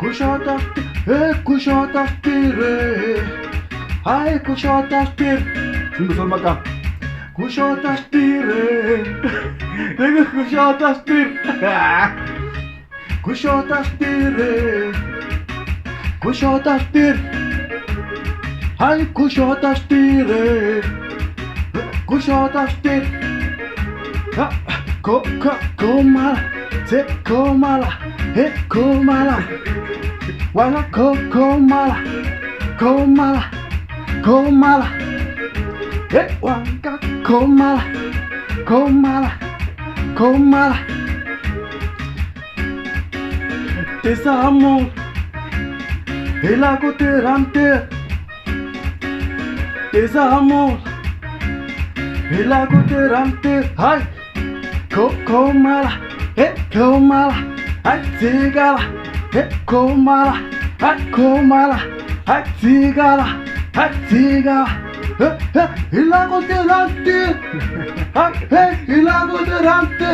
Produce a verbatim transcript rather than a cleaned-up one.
Kush otastir, e, kush otastir, e. Ai, kush otastir. Sinbsul maka. Kush otastir, e. Kush otastir. Kush otastir, e. Kush otastir. Ai, kush otastir, e. Kush otastir. Ha, ko, ko, komala, se komala, he komala. Wala ko, komala, komala, komala. He wala ka, komala, komala, komala. Te samu, hila ko te rante. Te samu, hila ko te rante. Hai. Ko, komala, he, komala. Hai, sigala, he, komala. Hai, komala. Hai, sigala, hai, sigala. He, he, hila ko te rante. Hai, he, hila ko te rante.